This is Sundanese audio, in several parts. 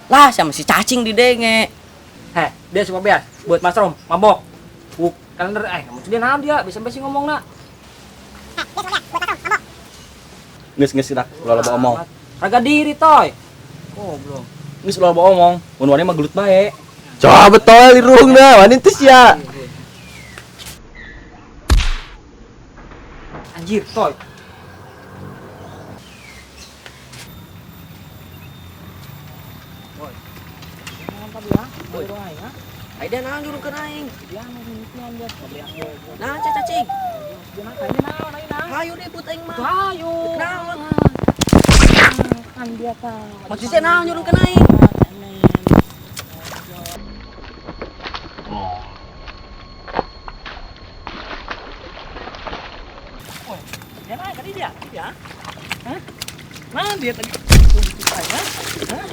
Lah sama si cacing di denge. Heh, dia suka bias buat Mas Rom mabok. Buk kalender maksud dia naon dia bisa besi ngomong nak. Geus geus dak ulah loba omong. Raga diri toy. Goblok. Geus ulah loba omong. Mun wani mah gelut bae. Coba betul irungna, wani teh sia. Anjir, toy. Boy. Naon tadi ya? Boy, dong aing, ha? Ai dia naon jurungkeun aing? Dia anu mimitian dia Naon cah cacing? Dia naon kayaknya naon aing nah. Hayu ribut aing mah. Hayu. Naon? Kan dia tah. Maksudnya naon nyurungkeun aing? Dia naik tadi dia, dia. Hah? Mana dia tadi? Hah?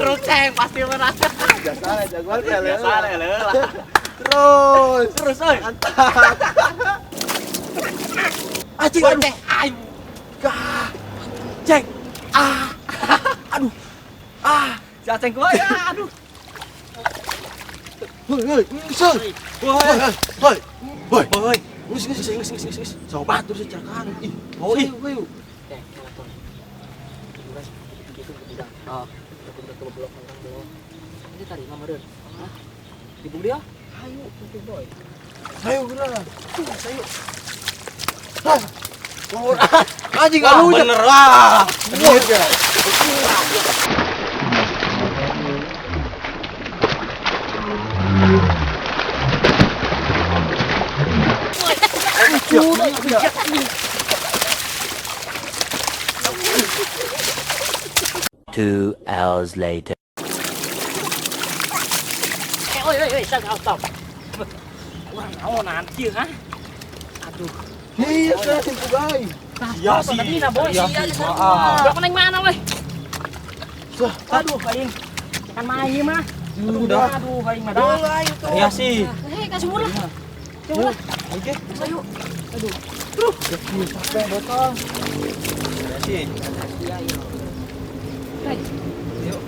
Terus ceng pasti menang. Biasa lah jagoan teh. Biasa lah. Terus. Terus euy. Mantap. Anjing aduh. Ceng, ayo. Gah. Ceng. Ah. Aduh. Ah, si Aceng kumaha ya, aduh. Hoi, hoi, hoi. Hoi, hoi. Hoi. Hoi. Geus geus geus geus geus. Sobat terus cerakan. Ih, Oh, ih. Ceng, kalah toy. Tiduran gitu ke gudang. Ah. Udah ke blok orang blok. Ini tadi mama meureun. Hah? Ibu dia? Ayo, itu boy. Ayo geura. Ayo. Hah. Oh, anjing alunya. Bener lah. Bener ya. Two hours later. Oi, oi, oi, stop, stop. Urang naonan kieu ha? Aduh. Iya, saya simpu bae. Iya sih. Tadi na boy. Iya Iya, sih. di Ah. Blok neng mana weh? Sah. Aduh, aing. Kan mah ieu mah. Udah. Aduh, aing mah dah. Dulu ayo tuh. Iya sih. Hei, kasih murah. Coba lah. Oke. Ayo. Aduh. Capek botol. Iya sih. Iya, iya. Hei. Yuk.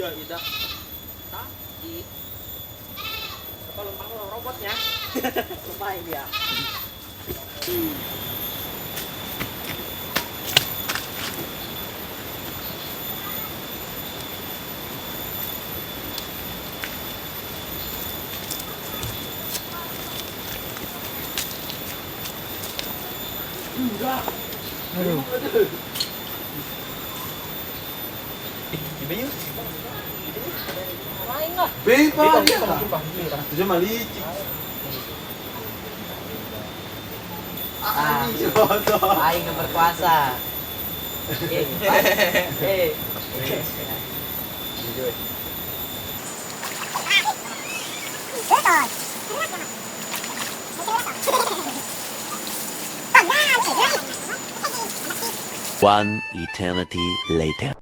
Iya, tidak. Di apa lumpang lo robotnya? Lupain dia. Lain lah. Bebas. Itu mah licik. Ah. Anjing, jodoh. Aing yang berkuasa. Eh, eh. One eternity later.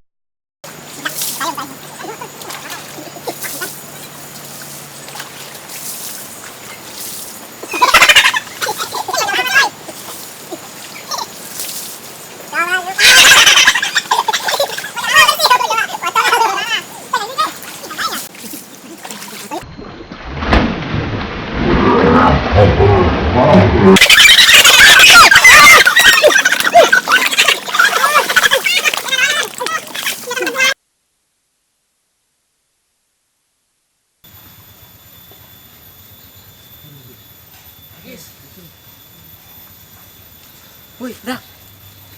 Wih, dah.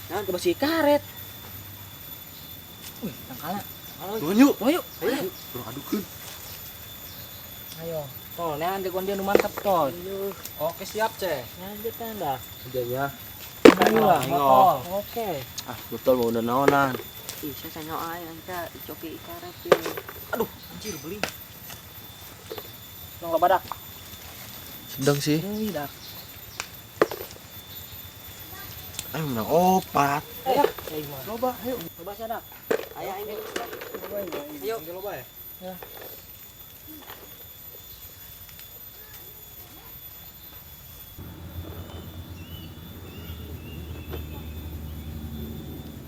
Nah, ke besi karet. Wih, tangkala. Turun yuk. Ayo. Ayo. Urang adukeun. Ayo. Tol, nean jagoan dia nu mantep tol. Oke, siap, Ceng. Lanjut dah. Udah ya. Ayo lah, tol. Oke. Ah, botol mau udah naonan. Ih, saya sanyo aing angka coki karet ya. Aduh, anjir beli. Nong badak. Sedang sih. Wih, dak. Ayo menang opat. Ayo, Coba, ayo. coba sih dak. Ayo aing. Ayo. Loba ya? Ya.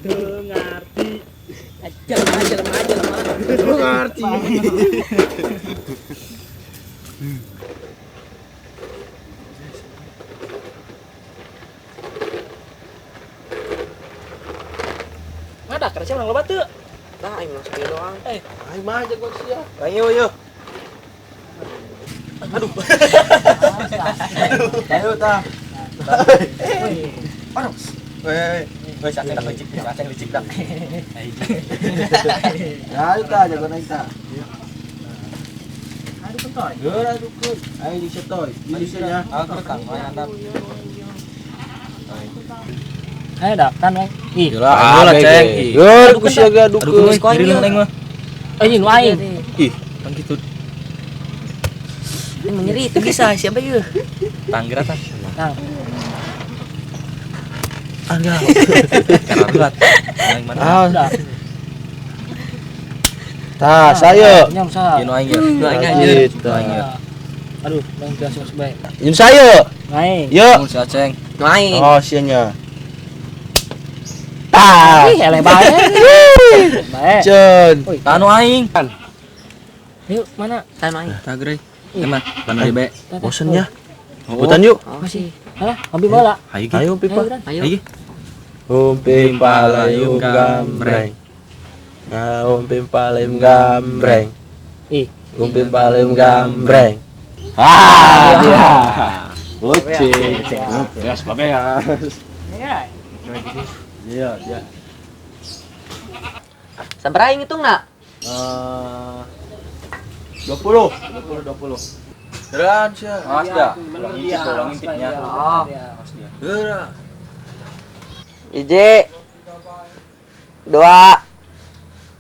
Ngerti. Aja aja aja lemah. Ngerti. Ngadak kerja menang loba teu. Tah aing menang sakieu doang. Ayo mah jagoan sia. Ayo yo. Aduh. Ayo tah. Aduh. Weh, weh, si Aceng dak licik, si Aceng licik dak. Ya, ayo tah jagoan aing tah. Aduh kentoy. Geura adukeun. Ayo di setoy. Di nya. Aku tang, mantap. Ayo dak kan weh. Ih, Ayo lah, Ceng. Geur ku sia ge adukeun. Aduh, diri aing mah. Eh, nu aing. Ih, kan gitu. Ini menyeri itu bisa siapa yeuh? Tanggira tah. Tang. Angga. Karena berat. Aing mana? Ah, Dak. tah saya. Nyam sa. Ieu nu aing ya. Nu aing aja. Gitu. Nu aing ya. Aduh, bang langsung sebaik. Nyun saya. Aing. Yo. Mun si Aceng. Nu aing. Oh, sia nya. Tah. Ih, eleh bae. Bae. Cen. Oi, Tah nu aing. Yuk, mana? Tah nu aing. Tah geureuy. Emang, mana di be? Bosen ya. Hutan yuk. Oh sih. Alah, ambil bola. Hayu ge. Ayo pipa. Ayo, Ayo. Hayu. Umpi palayum gambreng. Nah, umpi palayum gambreng. Ih. Umpi palayum gambreng. Ah, dia. Bocil. Ya, sebabnya. Iya. Iya, iya. Sabaraha aing hitungna? 20, 20, 20. Geran sia. Awas dah. Ulang intip, ulang intipnya. Oh. Awas dia. Geura. Hiji, dua,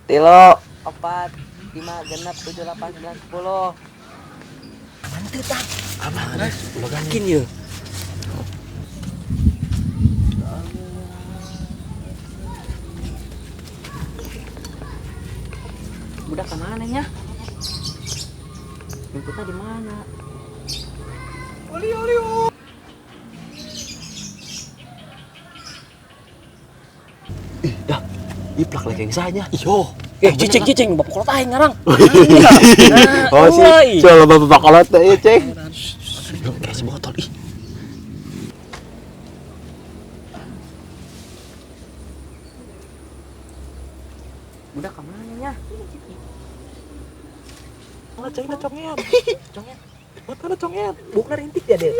tilu, opat, lima, genep, tujuh, delapan, sembilan, sepuluh. Aman tuh tang. Aman. Yakin yeuh. Budak kemana nya? Jemputnya di mana? Oli oli. Ih, dah. Ih, plak lagi yang sahnya. Iyo. Cicing cicing bapak kolot aing ngarang. Oh, sih. Coba bapak kolot teh, ieu, Ceng. Kayak si botol ih. Budak kemana nya? Mana ceng congean. Congean. Mana congean? Bukan rintik ya, Del.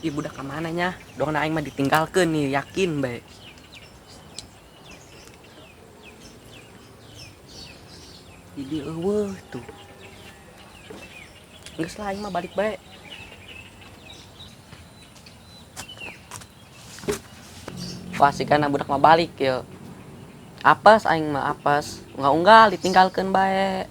Ih, budak kemana nya? Dong aing mah ditinggalkeun nih, yakin bae. Di eueuh tuh. Geus lah aing mah balik bae. Wah, sigana budak mah balik ya. Apes aing mah apes, unggal-unggal ditinggalkeun bae.